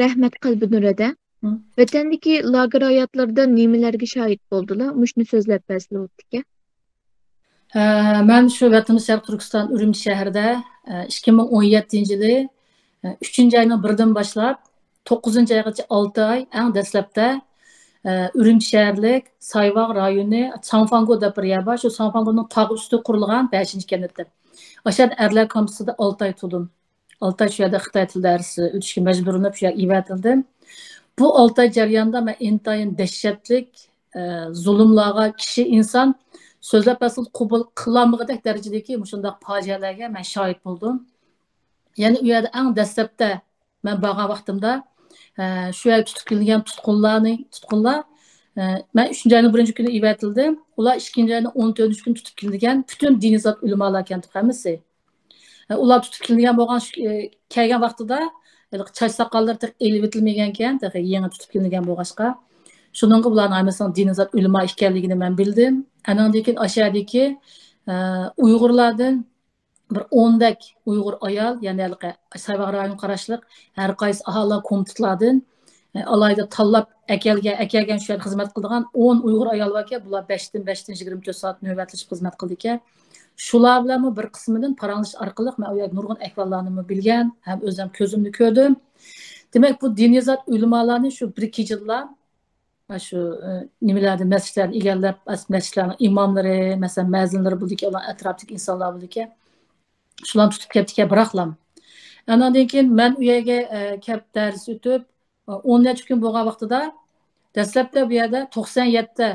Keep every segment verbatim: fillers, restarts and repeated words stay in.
رەھمەت قەلبىنۇر ھەدە. ۋەتەندىكى لاگېر ھاياتلىرىدا نېمىلەرگە شاھىت بولدىلا؟ مۇشۇنى سۆزلەپ بەرسىلە بوپتىكەن. ھە، مەن شۇ ۋەتىنىمىز شەرقىي تۈركىستان ئۈرۈمچى شەھىرىدە، ئىككى مىڭ ئون يەتتىنچى يىلى، ئۈچىنچى ئاينىڭ بىرىدىن باشلاپ، توققۇزىنچى ئايغىچە ئالتە ئاي، ئەڭ دەسلەپتە، ئۈرۈمچى شەھەرلىك سايۋاغ رايونى چاڭفاڭگو دەپ بىر يەر بار. شۇ چاڭفاڭگونىڭ تاغ ئۈستىدە قۇرۇلغان بەشىنچى كەنتتە. ئاشۇ يەردە ئەرلەر كامپۇسىدا ئالتە ئاي تۇردۇم. ئالتە ئاي شۇ يەردە خىتاي تىل دەرسى ئۆتۈشكە مەجبۇرلىنىپ، شۇ يەرگە ئېۋەتىلدىم. بۇ ئالتە ئاي جەريانىدا مەن ئىنتايىن دەھشەتلىك، ئە، زۇلۇملارغا، كىشى، ئىنسان سۆزلەپ بەرسىڭىز قوبۇل قىلالمىغۇدەك دەرىجىدىكى مۇشۇنداق پاجىئەلەرگە مەن شاھىت بولدۇم. يەنى ئۇ يەردە ئەڭ دەسلەپتە مەن بارغان ۋاقتىمدا، ئە، شۇ يەردە تۇتۇپ كېلىنگەن تۇتقۇنلارنى، تۇتقۇنلار، ئە، مەن ئۈچىنچى ئاينىڭ بىرىنچى كۈنى ئېۋەتىلدىم. ئۇلار ئىككىنچى ئاينىڭ ئون تۆتىنچى كۈنى تۇتۇپ كېلىنگەن پۈتۈن دىنىي زات ئۆلىمالار ئىكەن ھەممىسى. ئۇلار تۇتۇپ كېلىنگەن بولغان شۇ، ئى، كەلگەن ۋاقتىدا ھېلىقى چاچ ساقاللىرى تېخى ئېلىۋېتىلمىگەنكەن، تېخى يېڭى تۇتۇپ كېلىنگەن بولغاچقا. شۇنىڭغا بۇلارنىڭ ھەممىسىنىڭ دىنىي زات ئۆلىما ئىكەنلىكىنى مەن بىلدىم. ئانىڭدىن كېيىن ئاشۇ يەردىكى، ئە، ئۇيغۇرلاردىن بىر ئوندەك ئۇيغۇر ئايال، يەنى ھېلىقى سايۋاغ رايونىغا قاراشلىق ھەر قايسى ئاھالە كومىتېتلاردىن، ئە، ئالاھىدە تاللاپ ئەكەلگەن، ئەكەلگەن شۇ يەردە خىزمەت قىلىدىغان ئون ئۇيغۇر ئايال باركەن، بۇلار بەشتىن، بەشتىن يىگىرمە تۆت سائەت نۆۋەتلىشىپ خىزمەت قىلىدىكەن. شۇلار بىلەنمۇ بىر قىسمىدىن پاراڭلىشىش ئارقىلىق مەن ئۇ يەردە نۇرغۇن ئەھۋاللارنىمۇ بىلگەن ھەم ئۆزۈم كۆزۈمدە كۆردۈم. دېمەك، بۇ دىنىي زات ئۆلىمالارنى شۇ بىر كېچىدىلا شۇ، ئە، نېمىلەردە مەسچىتلەرنى ئىگىلەپ، مەس-، مەسچىتلەرنىڭ ئىماملىرى، مەسىلەن، مەزىنلىرى بولىدىكەن، ئۇلار ئەتراپتىكى ئىنسانلار بولىدىكەن. شۇلارنى تۇتۇپ كەپتىكەن، بىراقلام. ئانىڭدىن كېيىن مەن ئۇ يەرگە، ئە، كەپ دەرس ئۆتۈپ، ئە، ئون نەچچە كۈن بولغان ۋاقتىدا دەسلەپتە بۇ يەردە توقسان يەتتە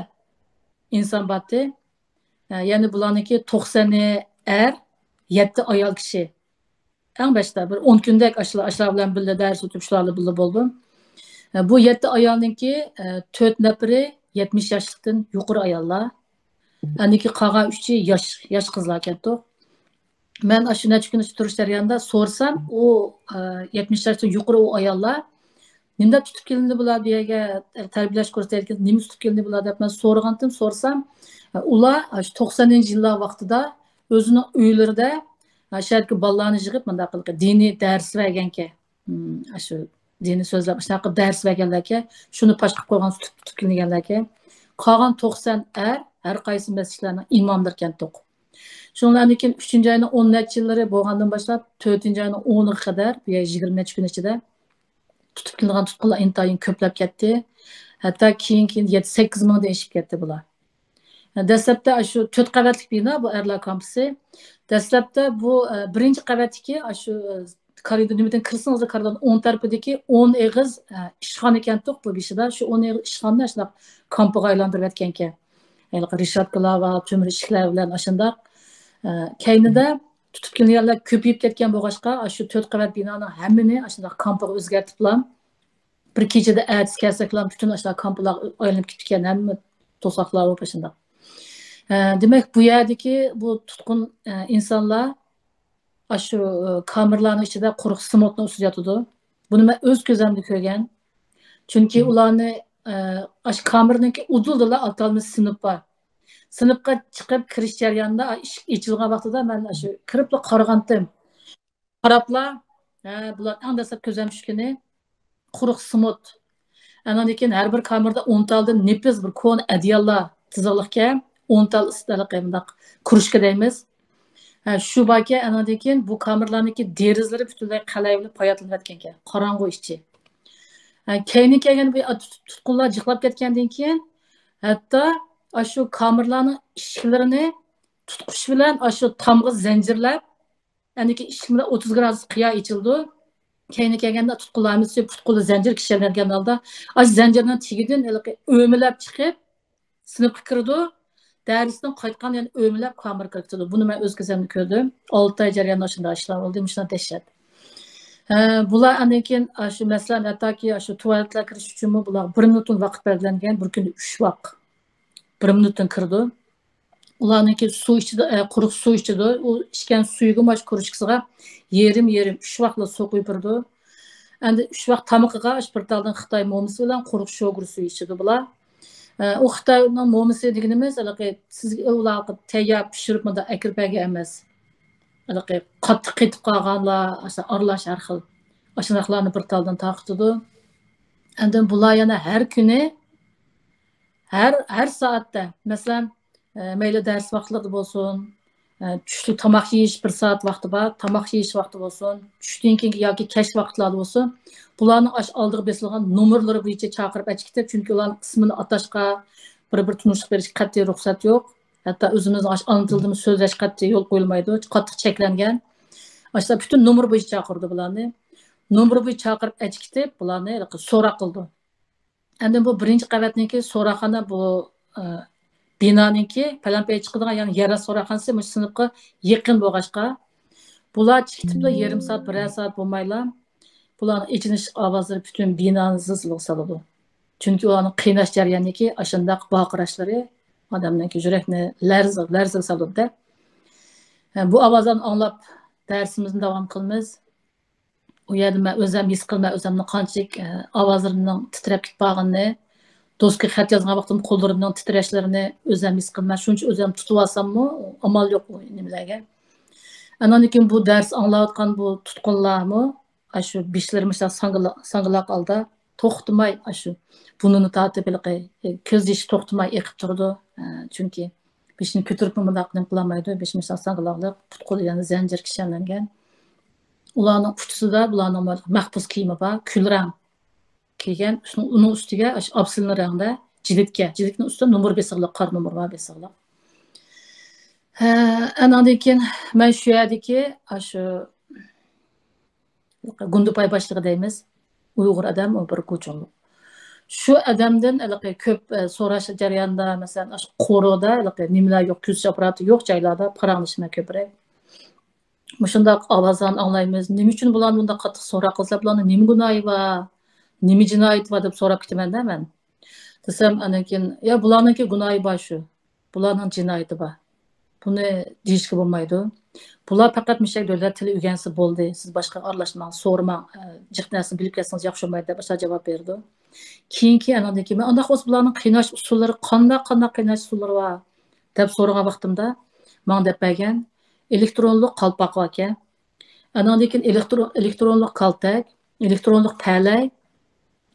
ئىنسان بارتى. ئە، يەنى بۇلارنىڭكى توقسىنى ئەر، يەتتە ئايال كىشى. ئەڭ باشتا بىر ئون كۈندەك ئاشۇلار، ئاشۇلار بىلەن بىللە دەرس ئۆتۈپ، شۇلار بىلەن بىللە بولدۇم. ئە، بۇ يەتتە ئايالنىڭكى، ئە، تۆت نەپىرى يەتمىش ياشلىقتىن يۇقىرى ئاياللار. ئەندىكى قالغان ئۈچى ياش، ياش قىزلار كەتتۇق. مەن ئاشۇ نەچچە كۈن تۇرۇش جەريانىدا سورىسام، ئۇ، ئە، يەتمىش ياشتىن يۇقىرى ئۇ ئاياللار، نېمىدەپ تۇتۇپ كېلىندى بۇلار بۇ يەرگە، تەربىيەلەش كۇرسى دەيدىكەن، نېمە تۇتۇپ كېلىندى بۇلار دەپ مەن سورىغانتىم، سورىسام، ئۇلار ئاشۇ توقسانىنچى يىللار ۋاقتىدا ئۆزىنىڭ ئۆيلىرىدە، ئاشۇ يەردىكى بالىلارنى يىغىپ مۇنداق قىلىپ دىنىي دەرس بەرگەنكەن. ئاشۇ دىنىي سۆزلەپ، شۇنداق قىلىپ دەرس بەرگەنلەركەن، شۇنى پاش قىلىپ قويغان، تۇتۇپ، تۇتۇپ كېلىنگەنلەركەن. قالغان توقسان ئەر، ھەر قايسى مەسچىتلەرنىڭ ئىماملىرىكەنتۇق. شۇنىڭ بىلەن كېيىن ئۈچىنچى ئاينىڭ ئون نەچچە يىللىرى بولغاندىن باشلاپ، تۆتىنچى ئاينىڭ ئونىغا قەدەر، بۇ يەر يىگىرمە نەچچە كۈن ئىچىدە تۇتۇپ كېلىنغان تۇتقۇنلار ئىنتايىن كۆپلەپ كەتتى. ھەتتا كېيىن، كېيىن يەتتە، سەككىز مىڭدىن ئېشىپ كەتتى بۇلار. دەسلەپتە ئاشۇ تۆت قەۋەتلىك بىنا بۇ ئەرلەر كامپۇسى. دەسلەپتە بۇ، ئە، بىرىنچى قەۋەتتىكى ئاشۇ، ئە، كارىدور نېمىدىن كىرسىڭىزلا، كارىدورنىڭ ئوڭ تەرىپىدىكى ئون ئېغىز، ئە، ئىشخانا ئىكەنتۇق بۇ بېشىدا. شۇ ئون ئېغىز ئىشخانىنى شۇنداق كامپىغا ئايلاندۇرۇۋەتكەنكەن. ھېلىقى رېشاتكىلار ۋە تۆمۈر ئىشىكلەر بىلەن ئاشۇنداق. ئە، كەينىدە تۇتۇپ كېلىنگەنلەر كۆپىيىپ كەتكەن بولغاچقا، ئاشۇ تۆت قەۋەت بىنانىڭ ھەممىنى ئاشۇنداق كامپىغا ئۆزگەرتىپلا، بىر كېچىدە ئەتىسى كەلسەكلا پۈتۈن ئاشۇنداق كامپىلارغا ئايلىنىپ كېتىدىكەن، ھەممە توساقلار بولۇپ ئاشۇنداق. ئە، دېمەك، بۇ يەردىكى بۇ تۇتقۇن، ئە، ئىنسانلار ئاشۇ، ئە، كامېرلارنىڭ ئىچىدە قۇرۇق سىموتنىڭ ئۈستىدە ياتىدۇ. بۇنى مەن ئۆز كۆزۈمدە كۆرگەن. چۈنكى ئۇلارنى، ئە، ئاشۇ كامېرنىڭكى ئۇدۇلىدىلا ئاتالمىش سىنىپ بار. سىنىپقا چىقىپ كىرىش جەريانىدا ئىشىك ئېچىلغان ۋاقتىدا مەن ئاشۇ كىرىپلا قارىغانتىم. قاراپلا، ھە، بۇلار ئەڭ دەسلەپ كۆزۈم چۈشكىنى قۇرۇق سىموت. ئانىڭدىن كېيىن ھەر بىر كامېردا ئون تالدىن نېپىز بىر كونا ئەدىياللار تىزىقلىقكەن، ئون تال ئىستىلىقى مۇنداق كروشكا دەيمىز. ھە، شۇ باركەن، ئانىڭدىن كېيىن بۇ كامېرلارنىڭكى دېرىزىلىرى پۈتۈنلەي قەلئە بىلەن پاياتلىنىۋەتكەنكەن، قاراڭغۇ ئىچى. ھە، كەينى كەلگەن بۇ تۇت-، تۇتقۇنلار جىقلاپ كەتكەندىن كېيىن، ھەتتا ئاشۇ كامېرلارنىڭ ئىشىكلىرىنى تۇتقۇچ بىلەن ئاشۇ تامغا زەنجىرلەپ، ئەنىكى ئىشىكلىرى ئوتتۇز گرادۇس قىيا ئېچىلىدۇ. كەينى كەلگەندە تۇتقۇنلار ھەممىسى پۇت-قولى زەنجىر كىشەنگەن ھالدا، ئاشۇ زەنجىرنىڭ تېگىدىن ھېلىقى ئۆمىلەپ چىقىپ، سىنىپقا كىرىدۇ. دەرستىن قايتقان يەنە ئۆمىلەپ كامېرغا كىرىپ كېتىدۇ. بۇنى مەن ئۆز كۆزۈمدە كۆردۈم. ئالتە ئاي جەريانىدا ئاشۇنداق ئىشلار بولدى، مۇشۇنداق دەھشەت. ھە، بۇلار ئاندىن كېيىن، ئاشۇ مەسىلەن، ھەتتاكى ئاشۇ تۇالېتلارغا كىرىش ئۈچۈنمۇ بۇلارغا بىر مىنۇتتىن ۋاقىت بەلگىلەنگەن، بىر كۈندە ئۈچ ۋاق. بىر مىنۇتتىن كىرىدۇ. ئۇلارنىڭكى سۇ ئىچىدۇ، ئە، قۇرۇق سۇ ئىچىدۇ. ئۇ ئىچكەن سۈيىگىمۇ ئاشۇ كروشكىسىغا يېرىم-يېرىم، ئۈچ ۋاقلا سۇ قۇيۇپ بېرىدۇ. ئەمدى ئۈچ ۋاق تامىقىغا ئاشۇ بىر تالدىن خىتاي مومىسى بىلەن قۇرۇق شوگۇر سۈيى ئىچىدۇ بۇلار. ئە، ئۇ خىتاينىڭ مومىسى دېگىنىمىز ھېلىقى سىزگە ئۇلارغا تەييار پىشۇرۇپ مۇنداق ئەكىرىپ بەرگەن ئەمەس. ھېلىقى قاتتىق قېتىپ قالغانلار، ئاشۇ ئارىلاش ھەر خىل. ئاشۇنداقلارنى بىر تالدىن تارقىتىدۇ. ئاندىن بۇلار يەنە ھەر كۈنى، ھەر، ھەر سائەتتە، مەسىلەن، ئە، مەيلى دەرس ۋاقىتلىرىدا بولسۇن، ئە، چۈشلۈك تاماق يېيىش بىر سائەت ۋاقتى بار، تاماق يېيىش ۋاقتى بولسۇن، چۈشتىن كېيىنكى ياكى كەچ ۋاقىتلاردا بولسۇن، بۇلارنىڭ ئاشۇ ئالدىغا بېسىلغان نومۇرلىرى بويىچە چاقىرىپ ئەچىكىتىپ، چۈنكى ئۇلارنىڭ ئىسمىنى ئاتاشقا، بىر-بىر تونۇشلۇق بېرىشكە قەتئىي رۇخسەت يوق. ھەتتا ئۆزىمىزنىڭ ئاشۇ ئانا تىلدىمۇ سۆزلەش قەتئىي يول قويۇلمايدۇ، قاتتىق چەكلەنگەن. ئاشۇ پۈتۈن نومۇر بويىچە چاقىرىدۇ بۇلارنى. نومۇر بويىچە چاقىرىپ ئەچىكىتىپ، بۇلارنى ھېلىقى سوراق قىلىدۇ. ئاندىن بۇ بىرىنچى قەۋەتنىڭكى سوراقخانا، بۇ، ئە، بىنانىڭكى پەلەمپەي چىقىدىغان، يەنى يەر ئاستى سوراقخانىسى مۇشۇ سىنىپقا يېقىن بولغاچقا، بۇلار چىقىپ كېتىپلا يېرىم سائەت، بىرەر سائەت بولمايلا، بۇلارنىڭ ئېچىنىش ئاۋازلىرى پۈتۈن بىنانى زىلزىلىگە سالىدۇ. چۈنكى ئۇلارنىڭ قىيناش جەريانىدىكى ئاشۇنداق ۋارقىراشلىرى ئادەمنىڭكى يۈرەكنى لەرزە، لەرزىگە سالىدۇ-دە. ئە، بۇ ئاۋازلارنى ئاڭلاپ دەرسىمىزنى داۋام قىلىمىز. ئۇ يەردە مەن ئۆزۈم ھېس قىلىمەن، ئۆزۈمنىڭ قانچىلىك، ئە، ئاۋازلىرىمنىڭ تىترەپ كېتىپ بارغىنىنى، دوسكىغا خەت يازغان ۋاقتىم قوللىرىمنىڭ تىترەشلىرىنى ئۆزۈم ھېس قىلىمەن. شۇنچە ئۆزۈم تۇتۇۋالساممۇ، ئامال يوق ئۇ نېمىلەرگە. ئانان كېيىن بۇ دەرس ئاڭلاۋاتقان بۇ تۇتقۇنلارمۇ ئاشۇ بېشلىرى مۇشۇنداق ساڭگىلا-، ساڭگىلاق ھالدا توختىماي ئاشۇ بۇرنىنى تارتىپ ھېلىقى، كۆز يېشى توختىماي ئېقىپ تۇرىدۇ. ئە، چۈنكى بېشىنى كۆتۈرۈپمۇ مۇنداق نېمە قىلالمايدۇ. بېشى مۇشۇنداق ساڭگىلاقلىق، پۇت-قولى يەنە زەنجىرگە شەللەنگەن. ئۇلارنىڭ ئۇچىسىدا بۇلارنىڭ مەخپۇس كىيىمى بار، كۈل رەڭ كىيگەن. ئۇنىڭ ئۈستىگە ئاشۇ ئاپسىلىن رەڭدە جىلىتكە، جىلىتنىڭ ئۈستىدە نومۇر بېسىقلىق، قارا نومۇر بار بېسىقلىق. ھە، ئاناندىن كېيىن مەن شۇ يەردىكى ئاشۇ گۇندىپاي باشلىقى دەيمىز. ئۇيغۇر ئادەم، ئۇ بىر گۇچۇڭلۇق. شۇ ئادەمدىن ھېلىقى كۆپ، ئە، سوراش جەريانىدا، مەسىلەن، ئاشۇ قورۇدا ھېلىقى نېمىلەر يوق، كۆزىتىش ئاپپاراتى يوق جايلاردا پاراڭلىشىمەن كۆپرەك. مۇشۇنداق ئاۋازلارنى ئاڭلايمىز. نېمە ئۈچۈن بۇلارنى بۇنداق قاتتىق سوراق قىلسا، بۇلارنىڭ نېمە گۇناھى بار، نېمە جىنايىتى بار دەپ سوراپ كېتىمەن-دە مەن. دېسەم، ئاندىن كېيىن، يا، بۇلارنىڭكى گۇناھى بار شۇ. بۇلارنىڭ جىنايىتى بار. بۇنى دېيىشكە بولمايدۇ. بۇلار پەقەت مۇشۇ دۆلەت تىلى ئۆگەنسە بولدى. سىز باشقىغا ئارىلاشماڭ، سورىماڭ، ئە، جىق نەرسىنى بىلىپ كەتسىڭىز ياخشى بولمايدۇ دەپ ئاشۇنداق جاۋاب بېرىدۇ. كېيىنكى ئانىڭدىن كېيىن مەن ئۇنداق بولسا بۇلارنىڭ قىيناش ئۇسۇللىرى قانداق، قانداق قىيناش ئۇسۇللىرى بار دەپ سورىغان ۋاقتىمدا ماڭا دەپ بەرگەن ئېلېكترونلۇق قالپاق باركەن. ئانىڭدىن كېيىن ئېلېكترو-، ئېلېكترونلۇق كالتەك، ئېلېكترونلۇق پەلەي،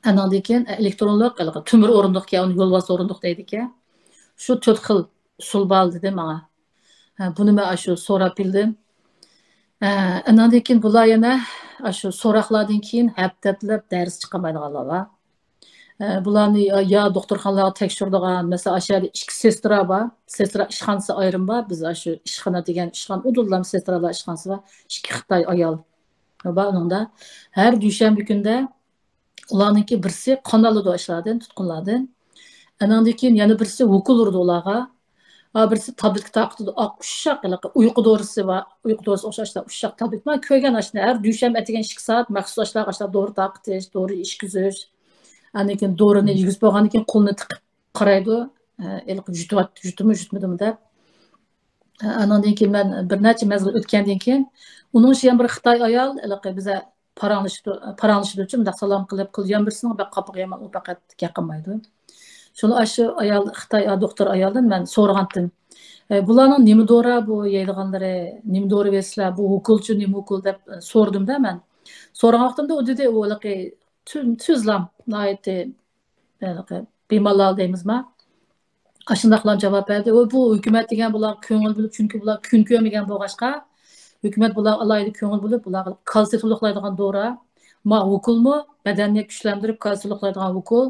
ئانىڭدىن كېيىن ئېلېكترونلۇق ھېلىقى تۆمۈر ئورۇندۇقكەن، ئۇنى يولۋاس ئورۇندۇق دەيدىكەن. شۇ تۆت خىل ئۇسۇل بار دېدى ماڭا. ھە، بۇنى مەن ئاشۇ سوراپ بىلدىم. ھە، ئانىڭدىن كېيىن بۇلار يەنە ئاشۇ سوراقلاردىن كېيىن ھەپتە ئەتلەپ دەرس چىقارمايدىغانلار بار. ئە، بۇلارنى يا، يا دوختۇرخانىلارغا تەكشۈرىدىغان، مەسىلەن، ئاشۇ يەردە ئىككى سېسترا بار، سېسترا ئىشخانىسى ئايرىم بار، بىز ئاشۇ ئىشخانا دېگەن ئىشخانا، ئۇدۇللا سېسترالار ئىشخانىسى بار، ئىككى خىتاي ئايال بار ئۇنىڭدا. ھەر دۈشەنبە كۈندە ئۇلارنىڭكى بىرسى قان ئالىدۇ ئاشۇلاردىن، تۇتقۇنلاردىن. ئانىڭدىن كېيىن يەنە بىرسى ئوكۇل ئۇرىدۇ ئۇلارغا. ھە، بىرسى تابلېتكا تارقىتىدۇ، ئاق ئۇششاق، ھېلىقى ئۇيقۇ دورىسى بار. ئۇيقۇ دورىسى ئوخشاش ئۇششاق تابلېت. مەن كۆرگەن ئاشۇنى، ھەر دۈشەنبە ئەتىگەن ئىككى سائەت مەخسۇس ئاشۇلارغا ئاشۇنداق دورا تارقىتىش، دورا ئىچكۈزۈش. ئاندىن كېيىن دورىنى يېگۈزۈپ بولغاندىن كېيىن قولىنى تىقىپ قارايدۇ. ھە، ھېلىقى يۇتۇۋات-، يۇتتىمۇ، يۇتمىدىمۇ دەپ. ھە، ئانىڭدىن كېيىن مەن بىر نەچچە مەزگىل ئۆتكەندىن كېيىن، ئۇنىڭ ئىچىدە يەنە بىر خىتاي ئايال، ھېلىقى بىزە پاراڭلىشىدۇ، پاراڭلىشىدۇچۇ، مۇنداق سالام قىلىپ، قىل-، يەنە بىرسىنىڭ بەك قاپىقى يامان، ئۇ پەقەت گەپ قىلمايدۇ. شۇڭا ئاشۇ ئايال، خىتاي، ئا، دوختۇر ئايالدىن مەن سورىغانتىم. ئە، بۇلارنىڭ نېمە دورا بۇ يەيدىغانلىرى، نېمە دورا بېرىسىلەر، بۇ ئوكۇلچۇ، نېمە ئوكۇل دەپ، ئە، سورىدىمدە مەن. سورىغان ۋاقتىمدا ئۇ دېدى، ئۇ ھېلىقى تۈ-، تۈزلام، ناھايىتى، ھېلىقى بىمالال دەيمىزما؟ ئاشۇنداقلار جاۋاب بەردى. ۋە بۇ ھۆكۈمەت دېگەن بۇلارغا كۆڭۈل بۆلۈپ، چۈنكى بۇلار كۈن كۆرمىگەن بولغاچقا، ھۆكۈمەت بۇلارغا ئالاھىدە كۆڭۈل بۆلۈپ، بۇلارغا كالتسىي تولۇقلايدىغان دورا، ما ئوكۇلمۇ، بەدەننى كۈچلەندۈرۈپ كالتسىي تولۇقلايدىغان ئوكۇل.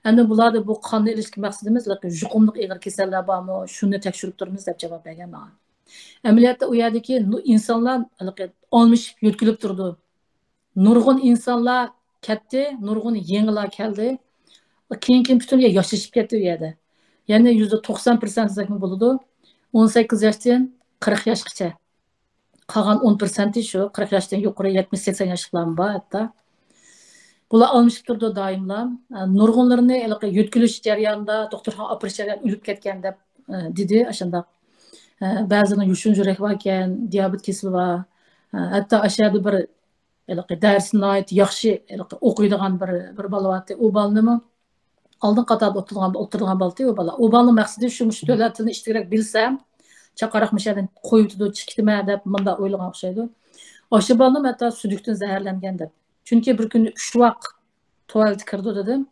ئەمدى بۇلاردا بۇ قاننى ئېلىشتىكى مەقسىتىمىز يۇقۇملۇق ئېغىر كېسەللەر بارمۇ، شۇنى تەكشۈرۈپ تۇرىمىز دەپ جاۋاب بەرگەن ماڭا. ئەمەلىيەتتە ئۇ يەردىكى نۇ-، ئىنسانلار ھېلىقى ئالمىشىپ يۆتكىلىپ تۇرىدۇ. نۇرغۇن ئىنسانلار كەتتى، نۇرغۇن يېڭىلار كەلدى. كېيىن، كېيىن پۈتۈنلەي ياشىشىپ كەتتى ئۇ يەردە. يەنى يۈزدە توقسان پىرسەنت دېسەكمۇ بولىدۇ. ئون سەككىز ياشتىن قىرىق ياشقىچە. قالغان ئون پىرسەنتى شۇ قىرىق ياشتىن يۇقىرى، يەتمىش، سەكسەن ياشلىقلارمۇ بار ھەتتا. بۇلار ئالمىشىپ تۇرىدۇ دائىملا. نۇرغۇنلىرىنى ھېلىقى يۆتكىلىش جەريانىدا، دوختۇرخانىغا ئاپىرىش جەريانىدا ئۆلۈپ كەتكەن دەپ، دېدى ئاشۇنداق. بەزىنىڭ يوشۇرۇن يۈرەك باركەن، دىيابېت كېسىلى بار. ھەتتا ئاشۇ يەردە بىر ھېلىقى دەرسنى ناھايىتى ياخشى، ھېلىقى ئوقۇيدىغان بىر، بىر بالا بارتى. ئۇ بالىنىمۇ ئالدىنقى قاتاردا ئولتۇرغان، ئولتۇرىدىغان بالىتى ئۇ بالا. ئۇ بالىنىڭ مەقسىتى شۇ، مۇشۇ دۆلەت تىلىنى ئىشتىكرەك بىلسەم، چاقاراق مۇشۇ يەردىن قويۇۋېتىدۇ، چىقىپ كېتىمەن دەپ مۇنداق ئويلىغان ئوخشايدۇ. ئاشۇ بالىنىمۇ ھەتتا سۈدۈكتىن زەھەرلەنگەن دەپ. چۈنكى بىر كۈنى ئۈچ ۋاق تۇالېتكە كىرىدۇ دېدىم.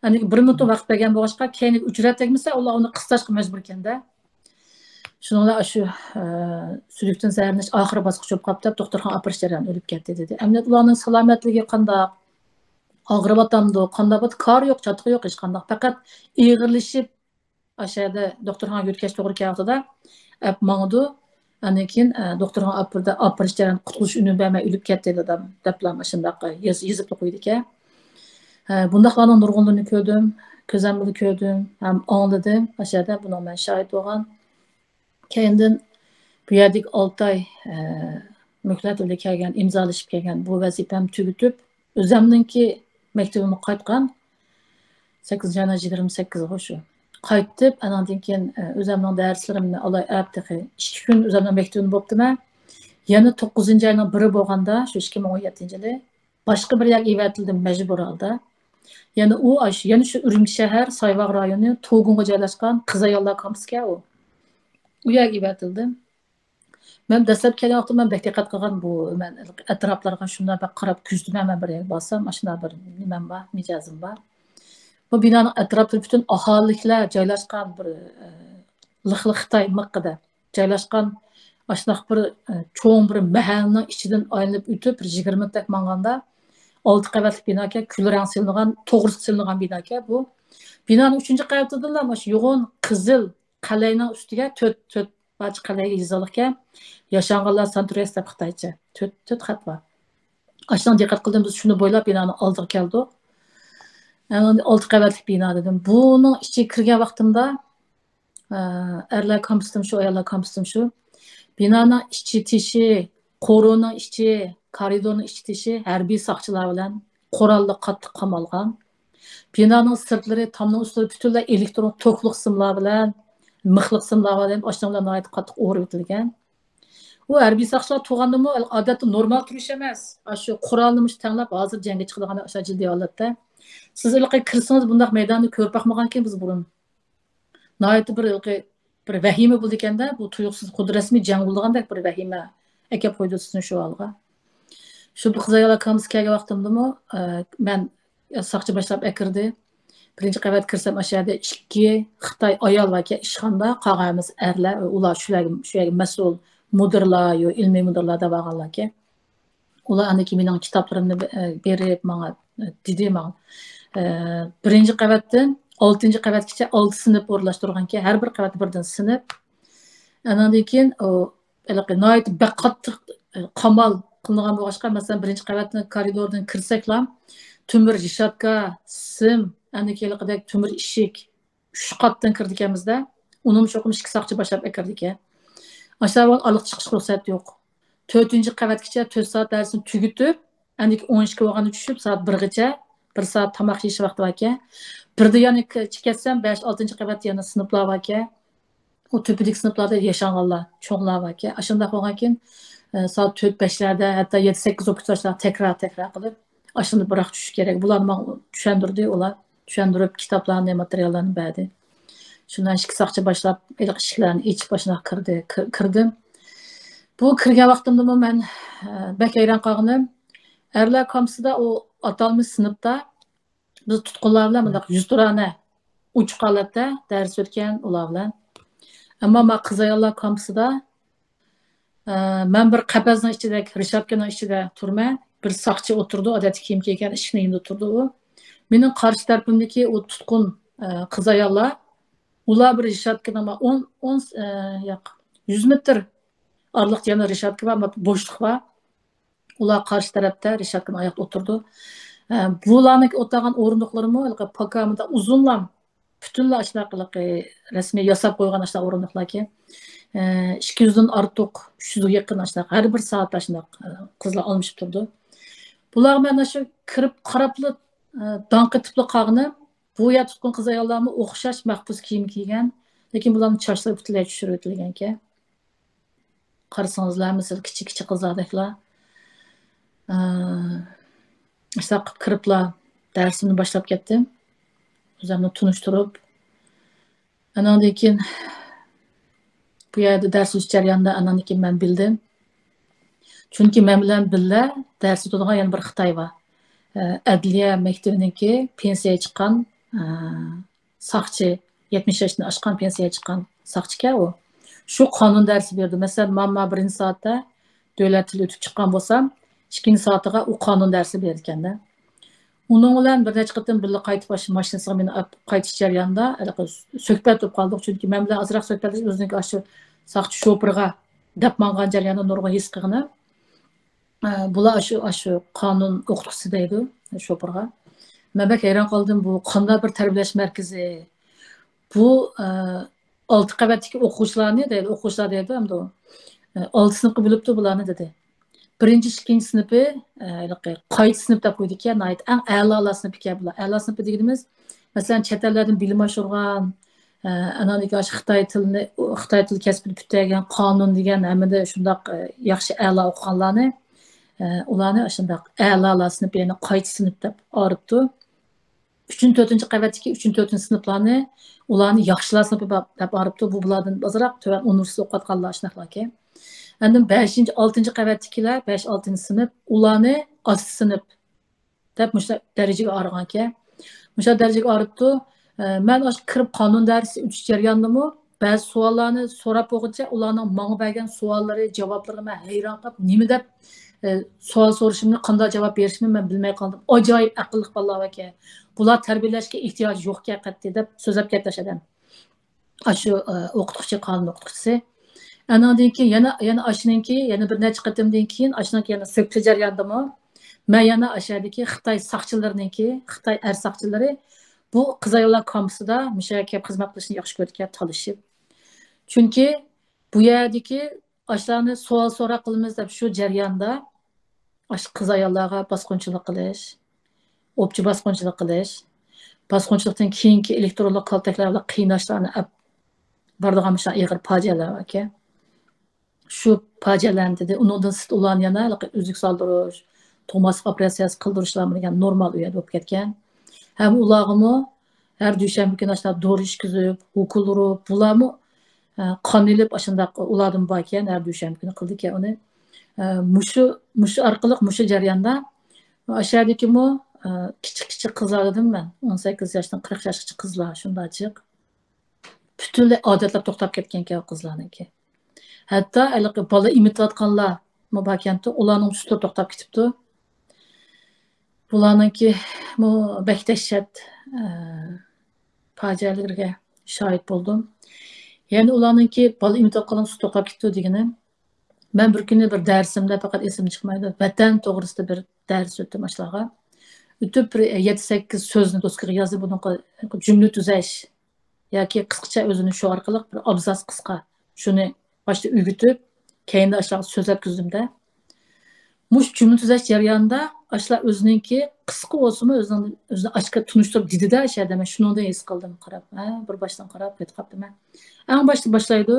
ئەنە بىر مىنۇت ۋاقىت بەرگەن بولغاچقا، كەينىگە ئۆچۈرە تەگمىسە، ئۇلار ئۇنى قىستاشقا مەجبۇر ئىكەندە. شۇنىڭ بىلەن شۇ، ئە، سۈيدۈكتىن زەھەرلىنىش ئاخىرى باسقۇچ بولۇپ قاپتۇ، دوختۇرخانىغا ئاپىرىش جەريانىدا ئۆلۈپ كەتتى دېدى. ئەمدى ئۇلارنىڭ سالامەتلىكى قانداق؟ ئاغرىۋاتامدۇ؟ قانداق بولدى؟ كارى يوق، چاتىقى يوق ھېچقانداق. پەقەت ئېغىرلىشىپ، ئاشۇ يەردە دوختۇرخانىغا يۆتكەش توغرا كەلگەن ۋاقتىدا ئەپ ماڭىدۇ. ئاندىن كېيىن، ئە، دوختۇرخانىغا ئاپىرىدۇ، ئاپىرىش جەريانىدا قۇتقۇزۇش ئۈنۈمى بەرمەي ئۆلۈپ كەتتى دادام، دەپلا مۇشۇنداق يېز-، يېزىپلا قويىدىكەن. ئە، بۇنداقلارنىڭ نۇرغۇنلىرىنى كۆردۈم، كۆزۈم بىلەن كۆردۈم ھەم ئاڭلىدىم. ئاشۇ يەردە بۇنىڭغا مەن شاھىت بولغان. كەينىدىن بۇ يەردىكى ئالتە ئاي، ئە، مۆھلەت بىلەن كەلگەن، ئىمزالىشىپ كەلگەن بۇ ۋەزىپەمنى تۈگىتىپ، ئۆزۈمنىڭكى مەكتىۋىمگە قايتقان. سەككىزىنچى ئاينىڭ يىگىرمە سەككىزىغۇ شۇ. قايتىپ، ئاناندىن كېيىن، ئە، ئۆزۈمنىڭ دەرسلىرىمنى ئالاي ئەپ تېخى ئىككى كۈن ئۆزۈمنىڭ مەكتىۋىمدە بوپتىمەن. يەنە توققۇزىنچى ئاينىڭ بىرى بولغاندا، شۇ ئىككى مىڭ ئون يەتتىنچى يىلى، باشقا بىر يەرگە ئېۋەتىلدىم مەجبۇر ھالدا. يەنە ئۇ ئاش-، يەنە شۇ ئۈرۈمچى شەھەر، سايباغ رايونى، توگۇڭغا جايلاشقان قىز ئاياللار كامپۇسكەن ئۇ. ئۇ يەرگە ئېۋەتىلدىم. مەن دەسلەپ كەلگەن ۋاقىتتا مەن بەك دىققەت قىلغان بۇ، مەن ئەتراپلارغا شۇنداق بەك قاراپ كۆزىتىمەن، مەن بىر يەرگە بارسام، ئاشۇنداق بىر نېمەم بار، مىجەزىم بار. بۇ بىنانىڭ ئەتراپلىرى پۈتۈن ئاھالىلىكلەر جايلاشقان بىر، ئە، لىقلىق خىتاي مىققىدە جايلاشقان ئاشۇنداق بىر، ئە، چوڭ بىر مەھەللىنىڭ ئىچىدىن ئايلىنىپ ئۆتۈپ، بىر يىگىرمە مىنۇتتەك ماڭغاندا، ئالتە قەۋەتلىك بىناكەن، كۈل رەڭ سېلىنغان، توغرىسى سېلىنغان بىناكەن بۇ. بىنانىڭ ئۈچىنچى قەۋىتىدىلا مۇشۇ يوغان قىزىل قەلەينىڭ ئۈستىگە تۆت، تۆت پارچە قەلەيگە يېزىلغانىكەن، ياشانغانلار سانترىيەس دەپ خىتايچە. تۆت، تۆت خەت بار. ئاشۇنىڭغا دىققەت قىلدىم، بىز شۇنى بويلاپ بىنانىڭ ئالدىغا كەلدۇق. ئەنە ئالتە قەۋەتلىك بىنا دېدىم. بۇنىڭ ئىچىگە كىرگەن ۋاقتىمدا، ئە، ئەرلەر كامپۇسىدىمۇ شۇ، ئاياللار كامپۇسىدىمۇ شۇ. بىنانىڭ ئىچى تېشى، قورۇنىڭ ئىچى، كارىدورنىڭ ئىچى تېشى ھەربىي ساقچىلار بىلەن قوراللىق قاتتىق قامالغان. بىنانىڭ سىرتلىرى، تامنىڭ ئۈستلىرى پۈتۈنلەي ئېلېكترون توكلۇق سىملار بىلەن، مىخلىق سىملار بىلەن، ئاشۇنىڭ بىلەن ناھايىتى قاتتىق ئورىۋېتىلگەن. ئۇ ھەربىي ساقچىلار تۇرغاندىمۇ، ئادەتتە نورمال تۇرۇش ئەمەس. ئاشۇ قورالنى مۇشۇ تەڭلەپ، ھازىر جەڭگە چىقىدىغان ئاشۇ جىددىي ھالەتتە. سىز ھېلىقى كىرسىڭىز، بۇنداق مەيداننى كۆرۈپ باقمىغانىكەنمىز بۇرۇن. ناھايىتى بىر ھېلىقى بىر ۋەھىمە بولىدىكەندە، بۇ تۇيۇقسىز خۇددى رەسمىي جەڭ بولىدىغاندەك بىر ۋەھىمە ئەكەپ قويىدۇ سىزنى شۇ ھالغا. شۇ بۇ قىز ئاياللار كامپۇسىغا كەلگەن ۋاقتىمدىمۇ، ئە، مەن ساقچى باشلاپ ئەكىردى. بىرىنچى قەۋەتكە كىرسەم، ئاشۇ يەردە ئىككى خىتاي ئايال باركەن ئىشخانىدا، قالغان ھەممىسى ئەرلەر. ئۇلار شۇ يەرگە، شۇ يەرگە مەسئۇل مۇدىرلار، يو، ئىلمىي مۇدىرلار دەپ ئالغانلاركەن. ئۇلار ئاندىن كېيىن مېنىڭ كىتابلىرىمنى بېرىپ ماڭا دېدى ماڭا، ئە، بىرىنچى قەۋەتتىن ئالتىنچى قەۋەتكىچە ئالتە سىنىپ ئورۇنلاشتۇرغانكەن، ھەر بىر قەۋەتتە بىردىن سىنىپ. ئاناندىن كېيىن ئۇ ھېلىقى ناھايىتى بەك قاتتىق، ئە، قامال قىلىنغان بولغاچقا، مەسىلەن، بىرىنچى قەۋەتنىڭ كارىدورىدىن كىرسەكلا، تۆمۈر رېشاتكا، سىم، ئاندىن كېيىن ھېلىقىدەك تۆمۈر ئىشىك، ئۈچ قاتتىن كىرىدىكەنمىز-دە، ئۇنىمۇ چوقۇم ئىككى ساقچى باشلاپ ئەكىرىدىكەن. ئاشۇ ئارىلىق چىقىشقا رۇخسەت يوق. تۆتىنچى قەۋەتكىچە تۆت سائەت دەرسنى تۈگىتىپ، ئەندىكى ئون ئىككى بولغاندا چۈشۈپ، سائەت بىرگىچە، بىر سائەت تاماق يېيىش ۋاقتى باركەن. بىردە يەنە ك-، چىقىپ كەتسەم، بەش، ئالتىنچى قەۋەتتە يەنە سىنىپلار باركەن. ئۇ تۆپىدىكى سىنىپلاردا ياشانغانلار، چوڭلار باركەن. ئاشۇنداق بولغانكىن، ئە، سائەت تۆت، بەشلەردە، ھەتتا يەتتە، سەككىز بولۇپ كېتىۋاتىدۇ، تەكرار، تەكرار قىلىپ، ئاشۇنداق بىراق چۈشۈش كېرەك. بۇلارنى ماڭا چۈشەندۈردى، ئۇلار چۈشەندۈرۈپ، كىتابلارنى، ماتېرىياللارنى بەردى. شۇنداق ئىككى ساقچى باشلاپ، ھېلىقى ئىشىكلەرنى ئېچىپ، ئاشۇنداق كىردى، كىر-، كىردىم. بۇ كىرگەن ۋاقتىمدىمۇ مەن، ئە، بەك ھەيران قالغىنىم، ئەرلەر كامپۇسىدا ئۇ ئاتالمىش سىنىپتا بىز تۇتقۇنلار بىلەن مۇنداق يۈزتۇرانە ئوچۇق ھالەتتە دەرس ئۆتكەن ئۇلار بىلەن. ئەمما ما قىز ئاياللار كامپۇسىدا، ئە، مەن بىر قەپەسنىڭ ئىچىدە، رېشاتكىنىڭ ئىچىدە تۇرىمەن. بىر ساقچى ئولتۇرىدۇ، ئادەتتە كىيىم كىيگەن، ئىشىكنىڭ يېنىدا تۇرىدۇ ئۇ. مېنىڭ قارشى تەرىپىمدىكى ئۇ تۇتقۇن، ئە، قىز ئاياللار، ئۇلار بىر رېشاتكىنىڭ ئون، ئون، ئە، ياق، يۈز مېتىر ئارىلىقتا يەنە رېشاتكا بار، بوشلۇق بار. ئۇلار قارشى تەرەپتە رېشاتكىنىڭ ئاياغىدا ئولتۇرىدۇ. ئە، بۇلارنىڭ ئولتۇرغان ئورۇندۇقلىرىمۇ ھېلىقى پاكا مۇنداق ئۇزۇنلام، پۈتۈنلا ئاشۇنداق ھېلىقى رەسمىي ياساپ قويغان ئاشۇنداق ئورۇندۇقلاركەن. ئە، ئىككى يۈزدىن ئارتۇق، ئۈچ يۈزگە يېقىن ئاشۇنداق، ھەر بىر سائەتتە ئاشۇنداق، ئە، قىزلار ئالمىشىپ تۇرىدۇ. بۇلارغا مەن ئاشۇ كىرىپ قاراپلا، ئە، داڭ قېتىپلا قالغىنىم، بۇ يەر تۇتقۇن قىز ئاياللارمۇ ئوخشاش مەخپۇس كىيىم كىيگەن، لېكىن بۇلارنىڭ چاچلىرى پۈتۈنلەي چۈشۈرۈۋېتىلگەنكەن. قارىسىڭىزلا، مەسىلەن، كىچىك كىچىك قىزلاردەكلا. ئە، ئىشتاق قىلىپ كىرىپلا دەرسىمنى باشلاپ كەتتىم. ئۆزۈمنى تونۇشتۇرۇپ، ئاناندىن كېيىن بۇ يەردە دەرس ئۆتۈش جەريانىدا ئاناندىن كېيىن مەن بىلدىم. چۈنكى مەن بىلەن بىللە دەرس ئۆتىدىغان يەنە بىر خىتاي بار. ئەدلىيە مەكتىۋىنىڭكى پېنسىيەگە چىققان، ئە، ساقچى، يەتمىش ياشتىن ئاشقان پېنسىيەگە چىققان ساقچىكەن ئۇ. شۇ قانۇن دەرسى بېرىدۇ. مەسىلەن، مانا بىرىنچى سائەتتە دۆلەت تىلى ئۆتۈپ چىققان بولسام، ئىككىنچى سائىتىغا ئۇ قانۇن دەرسى بېرىدىكەن-دە. ئۇنىڭ بىلەن بىر نەچچە قېتىم بىللە قايتىپ، ئاشۇ ماشىنىسىغا مېنى ئاپ قايتىش جەريانىدا، ھېلىقى سۆھبەت بولۇپ قالدۇق. چۈنكى مەن بىلەن ئازراق سۆھبەتلەشىپ، ئۆزىنىڭكى ئاشۇ ساقچى شوپۇرغا دەپ ماڭغان جەرياندا نۇرغۇن ھېس قىلغىنىم. ئە، بۇلار ئاشۇ، ئاشۇ قانۇن ئوقۇتقۇچىسى دەيدۇ، شوپۇرغا. مەن بەك ھەيران قالدىم، بۇ قانداق بىر تەربىيەلەش مەركىزى؟ بۇ، ئە، ئالتە قەۋەتتىكى ئوقۇغۇچىلارنى دەيدۇ، ئوقۇغۇچىلار دەيدۇ ئەمدى ئۇ. ئە، ئالتە سىنىپقا بۆلۈپتۇ بۇلارنى دېدى. بىرىنچى، ئىككىنچى سىنىپى، ئە، ھېلىقى قايتا سىنىپ دەپ قويدىكەن، ناھايىتى ئەڭ ئەلا سىنىپى ئىكەن بۇلار. ئەلا سىنىپى دېگىنىمىز، مەسىلەن، چەت ئەللەردىن بىلىم ئاشۇرغان، ئە، ئاناندىكى ئاشۇ خىتاي تىلىنى، خىتاي تىل كەسپىنى پۈتتۈرگەن، قانۇن دېگەن ھەممىدە شۇنداق، ئە، ياخشى ئەلا ئوقۇغانلارنى، ئە، ئۇلارنى ئاشۇنداق ئەلا سىنىپى، يەنى قايتا سىنىپ دەپ ئايرىپتۇ. ئۈچىنچى، تۆتىنچى قەۋەتتىكى ئۈچىنچى، تۆتىنچى سىنىپلارنى ئۇلارنى ياخشىلار سىنىپى دەپ ئايرىپتۇ. بۇ بۇلاردىن ئازراق تۆۋەن ئۇنىۋېرسىتېتتا ئوقۇۋاتقانلار ئاشۇنداقلاركەن. ئاندىن بەشىنچى، ئالتىنچى قەۋەتتىكىلەر، بەش، ئالتىنچى سىنىپ، ئۇلارنى ئاستى سىنىپ دەپ مۇشۇ دەرىجىگە ئايرىغانكەن. مۇشۇ دەرىجىگە ئايرىپتۇ. ئە، مەن ئاشۇ كىرىپ قانۇن دەرسى ئۆتۈش جەريانىدىمۇ بەزى سوئاللارنى سوراپ بولغۇچە، ئۇلارنىڭ ماڭا بەرگەن سوئاللىرى، جاۋابلىرىغا مەن ھەيران قاپ، نېمە دەپ، ئە، سوئال سورىشىمنى، قانداق جاۋاب بېرىشىمنى مەن بىلمەي قالدىم. ئاجايىپ ئەقىللىق بالىلار ئىكەن. بۇلار تەربىيەلەشكە ئېھتىياجى يوقكەن قەتئىي دەپ سۆزلەپ كەتتى ئاشۇ ئادەم. ئاشۇ، ئە، ئوقۇتقۇچى، قانۇن ئوقۇتقۇچىسى. ئانىڭدىن كېيىن يەنە، يەنە ئاشۇنىڭكى، يەنە بىر نەچچە قېتىمدىن كېيىن ئاشۇنىڭكى يەنە سۆكتە جەريانىدىمۇ مەن يەنە ئاشۇ يەردىكى خىتاي ساقچىلىرىنىڭكى، خىتاي ئەر ساقچىلىرى بۇ قىز ئاياللار كامپۇسىدا مۇشۇ يەرگە كېلىپ خىزمەت قىلىشنى ياخشى كۆرىدىكەن، تالىشىپ. چۈنكى بۇ يەردىكى ئاشۇلارنى سوئال سوراق قىلىمىز دەپ شۇ جەرياندا ئاشۇ قىز ئاياللارغا باسقۇنچىلىق قىلىش، ئوپچە باسقۇنچىلىق قىلىش، باسقۇنچىلىقتىن كېيىنكى ئېلېكترونلۇق كالتەكلەر بىلەن قىيناشلارنى ئەپ بارىدىغان مۇشۇنداق ئېغىر پاجىئەلەر باركەن. شۇ پاجىئەلەرنى دېدى. ئۇنىڭدىن سىرت ئۇلارنى يەنە ھېلىقى ئۈزۈك سالدۇرۇش، تومۇرسقا ئوپېراتسىيەسى قىلدۇرۇشلار دېگەن نورمال ئۇ يەردە بولۇپ كەتكەن. ھەم ئۇلارغىمۇ ھەر دۈشەنبە كۈنى ئاشۇنداق دورا ئىچكۈزۈپ، ئوكۇل ئۇرۇپ، بۇلارمۇ، ئە، قان ئېلىپ ئاشۇنداق ئۇلاردىمۇ باركەن، ھەر دۈشەنبە كۈنى قىلىدىكەن ئۇنى. ئە، مۇشۇ، مۇشۇ ئارقىلىق، مۇشۇ جەرياندا ئاشۇ يەردىكىمۇ، ئە، كىچىك، كىچىك قىزلار دېدىم مەن، ئون سەككىز ياشتىن قىرىق ياشقىچە قىزلار شۇنداق جىق. پۈتۈنلەي ئادەتلەپ توختاپ كەتكەنكەن ئۇ قىزلارنىڭكى. ھەتتا ھېلىقى بالا ئېمىتىۋاتقانلارمۇ باركەنتى، ئۇلارنىڭ ئۈستىدە توختاپ كېتىپتۇ. بۇلارنىڭكىمۇ بەك دەھشەت، ئە، پاجىئەلىرىگە شاھىت بولدۇم. يەنى ئۇلارنىڭكى بالا ئېمىتىۋاتقانلارنىڭ ئۈستىدە توختاپ كېتىپتۇ دېگىنىم. مەن بىر كۈنى بىر دەرسىمدە، پەقەت ئېسىمدە چىقمايدۇ، ۋەتەن توغرىسىدا بىر دەرس ئۆتتۈم ئاشۇلارغا. ئۆتۈپ بىر يەتتە سەككىز سۆزنى دوسكىغا يازدى، بۇنىڭغا جۈملە تۈزەش ياكى قىسقىچە ئۆزىنى شۇ ئارقىلىق بىر ئابزاس قىسقا شۇنى باشتا ئۆگىتىپ، كەينىدە ئاشۇلارغا سۆزلەپ كىردىم-دە. مۇشۇ جۈملە تۈزەش جەريانىدا ئاشۇلار ئۆزىنىڭكى قىسقا بولسىمۇ ئۆزىنىڭ، ئۆزىنى ئاشكارا تونۇشتۇرۇپ دېدى-دە، ئاشۇ يەردە مەن شۇنىڭدىن ھېس قىلدىم قاراپ، ھە، بىر باشتىن قاراپ قېتىپ قاپتىمەن. ئەڭ باشتا باشلايدۇ.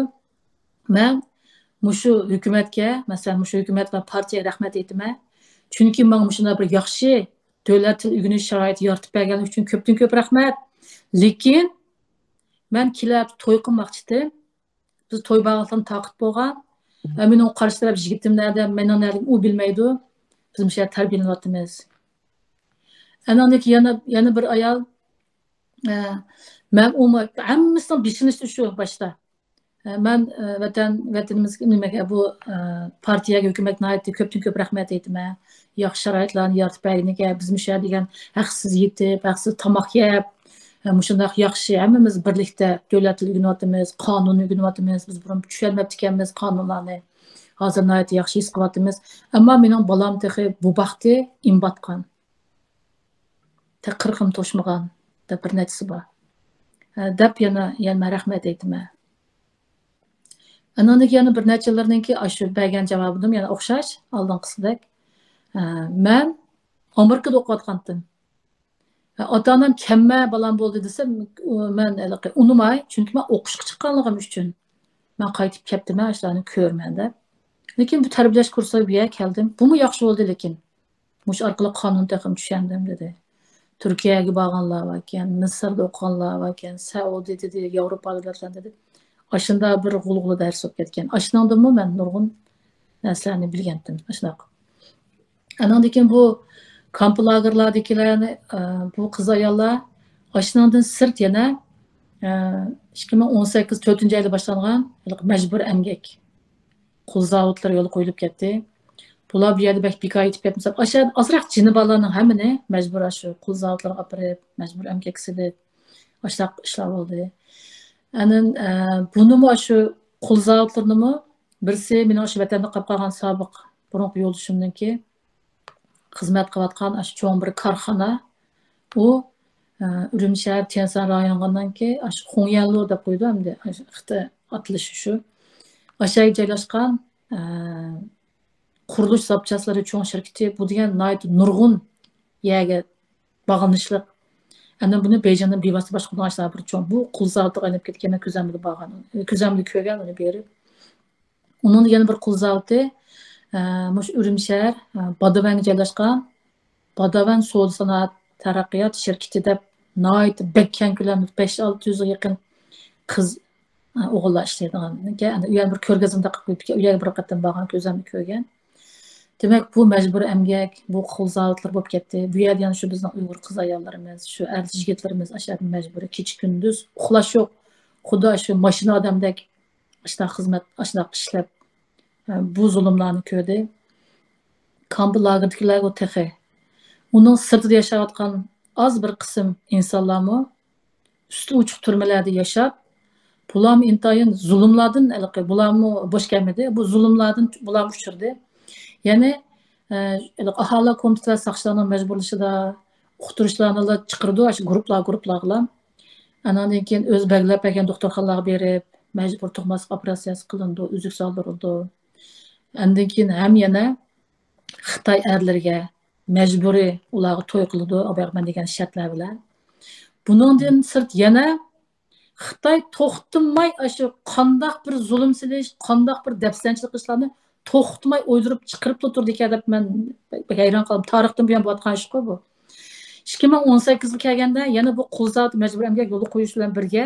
مەن مۇشۇ ھۆكۈمەتكە، مەسىلەن، مۇشۇ ھۆكۈمەت ۋە پارتىيەگە رەھمەت ئېيتىمەن. چۈنكى ماڭا مۇشۇنداق بىر ياخشى دۆلەت تىل ئۆگىنىش شارائىتى يارىتىپ بەرگەنلىكى ئۈچۈن كۆپتىن كۆپ رەھمەت. لېكىن مەن كېلەر ھەپتە توي قىلماقچىدىم. بىز توي بارلىقتىن تاقىت بولغان. ھە، مېنىڭ قارشى تەرەپ يىگىتىم نەدە، مېنىڭ نەدىمۇ ئۇ بىلمەيدۇ. بىز مۇشۇ يەردە تەربىيەلىنىۋاتىمىز. ئاناندىن كېيىن يەنە، يەنە بىر ئايال، ئە، مەن ئۇمۇ ھەممىسىنىڭ بېشىنى شۇ باشتا. ئە، مەن، ئە، ۋەتەن، ۋەتىنىمىزگە، نېمىگە، بۇ، ئە، پارتىيەگە، ھۆكۈمەتكە ناھايىتى كۆپتىن كۆپ رەھمەت ئېيتىمەن. ياخشى شارائىتلارنى يارىتىپ بەرگىنىگە، بىز مۇشۇ يەر دېگەن ھەقسىز يېتىپ، ھەقسىز تاماق يەپ، ئە، مۇشۇنداق ياخشى، ھەممىمىز بىرلىكتە دۆلەت تىلى ئۆگىنىۋاتىمىز، قانۇن ئۆگىنىۋاتىمىز. بىز بۇرۇن چۈشەنمەپتىكەنمىز قانۇنلارنى. ھازىر ناھايىتى ياخشى ھېس قىلىۋاتىمىز. ئەمما مېنىڭ بالام تېخى بۇ باقتى ئىم باتقان. تېخى قىرىقىمۇ توشمىغان دەپ بىر نەچچىسى بار. ھە، دەپ يەنە، يەنە مەن رەھمەت ئېيتىمەن. ئانىڭدىن كېيىن يەنە بىر نەچچىلىرىنىڭكى ئاشۇ بەرگەن جاۋابىدىن يەنە ئوخشاش، ئالدىنقىسىدەك. ھە، مەن ئامېرىكىدا ئوقۇۋاتقانتىم. ھە، ئاتا-ئانام كەممە بالام بولدى دېسە، ئۇ، مەن ھېلىقى ئۇنىماي، چۈنكى مەن ئوقۇشقا چىققانلىقىم ئۈچۈن. مەن قايتىپ كەپتىمەن، ئاشۇلارنى كۆرىمەن دەپ. لېكىن بۇ تەربىيەلەش كۇرسىغا بۇ يەرگە كەلدىم. بۇمۇ ياخشى بولدى، لېكىن. مۇشۇ ئارقىلىق قانۇن تېخىمۇ چۈشەندىم، دېدى. تۈركىيەگە بارغانلار باركەن، مىسىردا ئوقۇغانلار باركەن، سەئۇدىدە، دېدى، ياۋروپا دۆلەتلەردە، دېدى. ئاشۇنداق بىر غۇلغۇلا دەرس بولۇپ كەتكەن. ئاشۇنىڭدىنمۇ مەن نۇرغۇن نەرسىلەرنى بىلگەنتىم، ئاشۇنداق. ئانىڭدىن كېيىن بۇ كامپ لاگېرلاردىكىلەرنى، ئە، بۇ قىز ئاياللار ئاشۇنىڭدىن سىرت يەنە، ئە، ئىككى مىڭ ئون سەككىز تۆتىنچى ئايدا باشلانغان ھېلىقى مەجبۇرىي ئەمگەك، قۇل زاۋۇتلىرى يولغا قويۇلۇپ كەتتى. بۇلار بۇ يەردە بەك بىكار يېتىپ كەتمىسە، ئاشۇ ئازراق جېنى بارلارنىڭ ھەممىنى مەجبۇر ئاشۇ قۇل زاۋۇتلارغا ئاپىرىپ، مەجبۇر ئەمگەككە سېلىپ، ئاشۇنداق ئىشلار بولدى. ئاندىن، ئە، بۇنىمۇ ئاشۇ قۇل زاۋۇتلىرىنىمۇ بىرسى مېنىڭ ئاشۇ ۋەتەندە قاپ قالغان سابىق بۇرۇنقى يولدىشىمنىڭكى خىزمەت قىلىۋاتقان ئاشۇ چوڭ بىر كارخانا. ئۇ، ئە، ئۈرۈمچى شەھەر تيەنشان رايونىنىڭكى ئاشۇ خۇڭيەنلۇ دەپ قويىدۇ، ئەمدى ئاشۇ خىتاي ئاتىلىشى شۇ. ئاشۇ يەرگە جايلاشقان، ئە، قۇرۇلۇش زاپچاسلىرى چوڭ شىركىتى، بۇ دېگەن ناھايىتى نۇرغۇن يەرگە باغلىنىشلىق. ئەنە بۇنى بېيجىڭدىن بىۋاسىتە باشقۇرىدىغان ئاشۇنداق بىر چوڭ، بۇ قۇل زاۋۇتىغا ئايلىنىپ كەتكەن، مەن كۆز ئالدىمدا بارغان، كۆز ئالدىمدا كۆرگەن ئۇنى بېرىپ. ئۇنىڭدا يەنە بىر قۇل زاۋۇتى، ئە، مۇشۇ ئۈرۈمچى شەھەر، ئە، بادىۋەنگە جايلاشقان. بادىۋەن سودا سانائەت تەرەققىيات شىركىتى دەپ ناھايىتى بەك كەڭ كۆلەمدە بەش ئالتە يۈزگە يېقىن قىز، ئە، ئوغۇللار ئىشلەيدىغان. ئۇ يەنە بىر كۆرگەزمە تارقىتىپ قويۇپتىكەن، ئۇ يەرگە بىر قېتىم بارغان، كۆز ئالدىمدا كۆرگەن. دېمەك، بۇ مەجبۇرىي ئەمگەك، بۇ قۇل زاۋۇتلىرى بولۇپ كەتتى. بۇ يەردە يەنە شۇ بىزنىڭ ئۇيغۇر قىز ئاياللىرىمىز، شۇ ئەر يىگىتلىرىمىز ئاشۇ يەردە مەجبۇرىي كېچە-كۈندۈز ئۇخلاش يوق. خۇددى شۇ ماشىنا ئادەمدەك ئاشۇنداق خىزمەت، ئاشۇنداق ئىشلەپ، بۇ زۇلۇملارنى كۆردى. كامپ لاگېردىكىلەرگە تېخى. ئۇنىڭ سىرتىدا ياشاۋاتقان ئاز بىر قىسىم ئىنسانلارمۇ ئۈستى ئوچۇق تۈرمىلەردە ياشاپ، بۇلارمۇ ئىنتايىن زۇلۇملاردىن، ھېلىقى، بۇلارمۇ بوش كەلمىدى. بۇ زۇلۇملاردىن بۇلارمۇ ئۇچرىدى. يەنى، ئە، ھېلىقى ئاھالە كومىتېتى ۋە ساقچىلارنىڭ مەجبۇرلىشىدا ئۇقتۇرۇشلارنىلا چىقىرىدۇ، ئاشۇ گۇرۇپپىلار، گۇرۇپپىلارغىلا. ئاندىن كېيىن ئۆزى بەلگىلەپ بەرگەن دوختۇرخانىلارغا بېرىپ، مەجبۇرىي تۇغماسلىق ئوپېراتسىيەسى قىلىنىدۇ، ئۈزۈك سالدۇرۇلىدۇ. ئاندىن كېيىن ھەم يەنە خىتاي ئەرلىرىگە مەجبۇرىي ئۇلارغا توي قىلىدۇ، باياق مەن دېگەن شەرتلەر بىلەن. بۇنىڭدىن سىرت يەنە خىتاي توختىماي ئاشۇ قانداق بىر زۇلۇم سېلىش، قانداق بىر دەپسەندىچىلىك قىلىشلارنى توختىماي ئويدۇرۇپ چىقىرىپلا تۇرىدىكەن دەپ مەن بەك ھەيران قالدىم. تارىختىن بۇيان بولۇۋاتقان ئىشقۇ بۇ. ئىككى مىڭ ئون سەككىزگە كەلگەندە يەنە بۇ قۇل زاۋۇتى مەجبۇرىي ئەمگەك يولغا قويۇش بىلەن بىرگە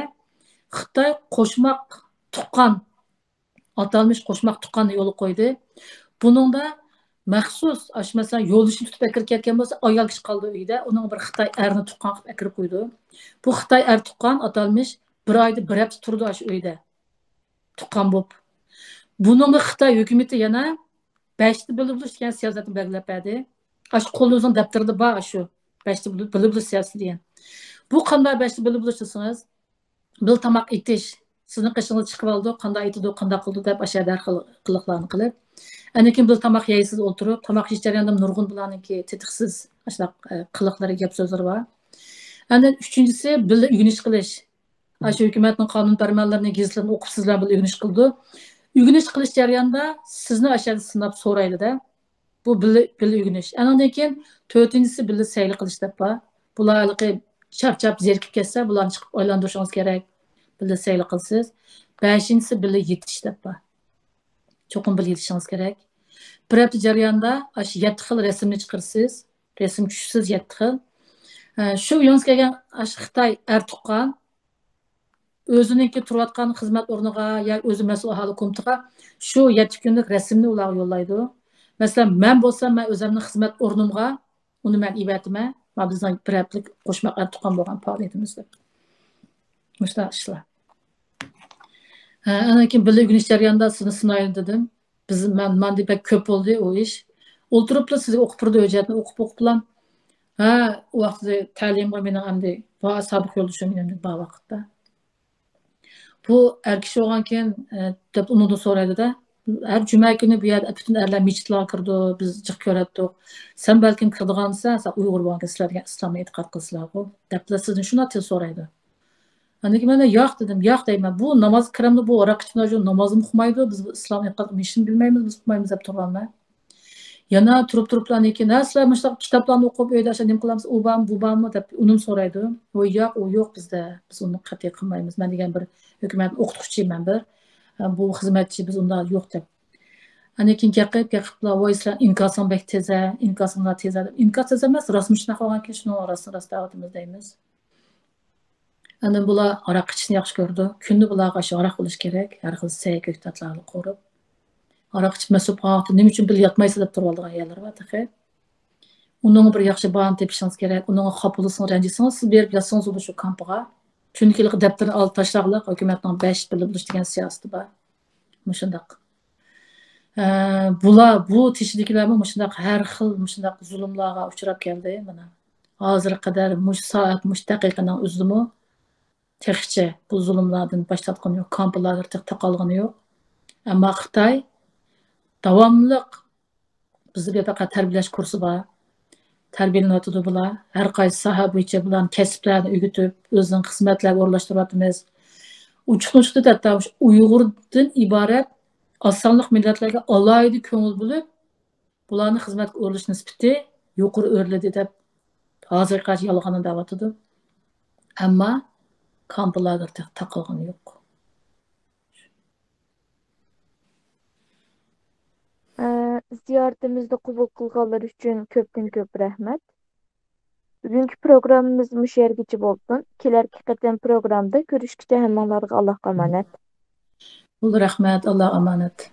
خىتاي قوشماق تۇغقان، ئاتالمىش قوشماق تۇغقاننى يولغا قويدى. بۇنىڭدا مەخسۇس، ئاشۇ مەسىلەن، يولدىشىنى تۇتۇپ ئەكىرىپ كەتكەن بولسا، ئايال كىشى قالىدۇ ئۆيدە، ئۇنىڭغا بىر خىتاي ئەرنى تۇغقان قىلىپ ئەكىرىپ قويىدۇ. بۇ خىتاي ئەر تۇغقان ئاتالمىش بىر ئايدا بىر ھەپتە تۇرىدۇ ئاشۇ ئۆيدە، تۇغقان بولۇپ. بۇنىڭغا خىتاي ھۆكۈمىتى يەنە بەشتە بىللە بولۇش دېگەن سىياسەتنى بەلگىلەپ بەردى. ئاشۇ قولىمىزنىڭ دەپتىرىدە بار ئاشۇ بەشتە بىللە بولۇش سىياسىتى دېگەن. بۇ قانداق بەشتە بىللە بولۇش دېسىڭىز، بىللە تاماق ئېتىش، سىزنىڭ قېشىڭىزغا چىقىپ ئالىدۇ، قانداق ئېتىدۇ، قانداق قىلىدۇ دەپ ئاشۇ يەردە ھەر خىل قىلىقلارنى قىلىپ. ئاندىن كېيىن بىللە تاماق يەيسىز ئولتۇرۇپ، تاماق يېيىش جەريانىدا نۇرغۇن بۇلارنىڭكى تېتىقسىز ئاشۇنداق، ئە، قىلىقلىرى، گەپ سۆزلىرى بار. ئاندىن ئۈچىنچىسى، بىللە ئۆگىنىش قىلىش. ئاشۇ ھۆكۈمەتنىڭ قانۇن پەرمانلىرىنى، گېزىتلىرىنى ئوقۇپ سىز بىلەن بىللە ئۆگىنىش قىلىدۇ. ئۆگىنىش قىلىش جەريانىدا سىزنى ئاشۇ يەردە سىناپ سورايدۇ-دە. بۇ بىللە، بىللە ئۆگىنىش. ئانىڭدىن كېيىن تۆتىنچىسى بىللە سەيلە قىلىش دەپ بار. بۇلار ھېلىقى چارچاپ، زېرىكىپ كەتسە، بۇلارنى چىقىپ ئايلاندۇرۇشىڭىز كېرەك. بىللە سەيلە قىلىسىز. بەشىنچىسى بىللە يېتىش دەپ بار. چوقۇم بىللە يېتىشىڭىز كېرەك. بىر ھەپتە جەريانىدا ئاشۇ يەتتە خىل رەسىمنى چىقىرىسىز. رەسىم چۈشىسىز يەتتە خىل. ئە، شۇ ئۆيىڭىزگە كەلگەن ئاشۇ خىتاي ئەر تۇغقان ئۆزىنىڭكى تۇرۇۋاتقان خىزمەت ئورنىغا يا ئۆزى مەسئۇل ئاھالە كومىتېتىغا شۇ يەتتە كۈنلۈك رەسىمنى ئۇلارغا يوللايدۇ. مەسىلەن، مەن بولسام، مەن ئۆزۈمنىڭ خىزمەت ئورنۇمغا ئۇنى مەن ئېۋەتىمەن. مانا بىزنىڭ بىر ھەپتىلىك قوشماق ئەر تۇغقان بولغان پائالىيىتىمىز دەپ. مۇشۇنداق ئىشلار. ھە، ئاندىن كېيىن بىللە ئۆگىنىش جەريانىدا سىزنى سىنايدۇ دېدىم. بىز، مەن، مەندە بەك كۆپ بولدى ئۇ ئىش. ئولتۇرۇپلا سىزگە ئوقۇپ بېرىدۇ، ھۆججەتنى ئوقۇپ، ئوقۇپلا. ھە، ئۇ ۋاقىتتا تەلىيىمغا مېنىڭ ئەمدى بار سابىق يولدىشىم ئەمدى بار ۋاقىتتا. بۇ ئەر كىشى بولغانكىن، ئە، دەپ ئۇنىڭدىن سورايدۇ-دە. ھەر جۈمە كۈنى بۇ يەردە پۈتۈن ئەرلەر مىچىتلارغا كىرىدۇ، بىز جىق كۆرەتتۇق. سەن بەلكىم كىرىدىغانسەن، سەن ئۇيغۇر بولغانكەن، سىلەر دېگەن ئىسلامغا ئېتىقاد قىلىسىلەرغۇ، دەپلا سىزدىن شۇنداق تىل سورايدۇ. ئاندىن كېيىن مەن ياق دېدىم، ياق دەيمەن. بۇ ناماز كىرەمدۇ، بۇ ھاراق ئىچىپ ناماز ئوقۇمايدۇ، بىز بۇ ئىسلام ئېتىقادىنى ھېچنېمە بىلمەيمىز، بىز ئۇقمايمىز دەپ تۇرغانمەن. يەنە تۇرۇپ تۇرۇپلا ئاندىن كېيىن، ھە، سىلەر مۇشۇنداق كىتابلارنى ئوقۇپ، ئۆيدە ئاشۇ نېمە قىلامسىز، ئۇ بارمۇ، بۇ بارمۇ دەپ ئۇنىمۇ سورايدۇ. ۋوي ياق، ئۇ يوق بىزدە، بىز ئۇنى قەتئىي قىلمايمىز. مەن دېگەن بىر ھۆكۈمەتنىڭ ئوقۇتقۇچى مەن بىر، بۇ خىزمەتچى، بىز ئۇنداق يوق دەپ. ئاندىن كېيىن گەپ قىلىپ، گەپ قىلىپلا، ۋوي سىلەر ئىنكاسىڭ بەك تېزە، ئىنكاسىڭلار تېزە دەپ. ئىنكاس تېز ئەمەس، راستمۇ شۇنداق بولغانكەن، شۇنىڭ راستىنى راست دەۋاتىمىز دەيمىز. ئاندىن بۇلار ھاراق ئىچىشنى ياخشى كۆرىدۇ. كۈندە بۇلارغا شۇ ھاراق بولۇشى كېرەك. ھەر خىل سەي كۆكتاتلارنى قورۇپ. ھاراق ئىچىپ مەست بولۇپ قالغان ۋاقىتتا نېمە ئۈچۈن بىللە ياتمايسىز دەپ تۇرۇۋالىدىغان يەرلىرى بار تېخى. ئۇنىڭغا بىر ياخشى باھانە تېپىشىڭىز كېرەك. ئۇنىڭغا خاپا بولسىڭىز، رەنجىسىڭىز، سىز بېرىپ ياتسىڭىز بولىدۇ شۇ كامپىغا. چۈنكى دەپتەرنى ئالدى تاشلاغلىق، ھۆكۈمەتنىڭ بەش بىللە بولۇش دېگەن سىياسىتى بار. مۇشۇنداق. ئە، بۇلار، بۇ تېشىدىكىلەرمۇ مۇشۇنداق ھەر خىل مۇشۇنداق زۇلۇملارغا ئۇچراپ كەلدى. مانا ھازىرغا قەدەر مۇشۇ سائەت، مۇشۇ دەقىقىنىڭ ئۆزىدىمۇ تېخىچە بۇ زۇلۇملاردىن باش تارتقىنى يوق، كامپ لاگېر تېخى تاقالغىنى يوق. ئەمما خىتاي داۋاملىق بىزدە بىر پەقەت تەربىيەلەش كۇرسى بار. تەربىيەلىنىۋاتىدۇ بۇلار. ھەر قايسى ساھە بويىچە بۇلارنى كەسىپلەرنى ئۆگىتىپ، ئۆزىنىڭ خىزمەتلەرگە ئورۇنلاشتۇرۇۋاتىمىز. ئوچۇقتىن ئوچۇقتا ھەتتا مۇشۇ ئۇيغۇردىن ئىبارەت ئاز سانلىق مىللەتلەرگە ئالاھىدە كۆڭۈل بۆلۈپ، بۇلارنى خىزمەتكە ئورۇنلىشىش نىسبىتى يۇقىرى ئۆرلىدى دەپ ھازىرغىچە يالغىنىنى دەۋاتىدۇ. ئەمما كامپ لاگېر تېخى تاقالغىنى يوق. ئە، زىيارىتىمىزنى قوبۇل قىلغانلىرى ئۈچۈن كۆپتىن كۆپ رەھمەت. بۈگۈنكى پروگراممىمىز مۇشۇ يەرگىچە بولسۇن. كېلەركى قېتىم پروگرامدا كۆرۈشكىچە ھەممىڭلارغا ئاللاھقا ئامانەت. ئۇلۇ رەھمەت، ئاللاھقا ئامانەت.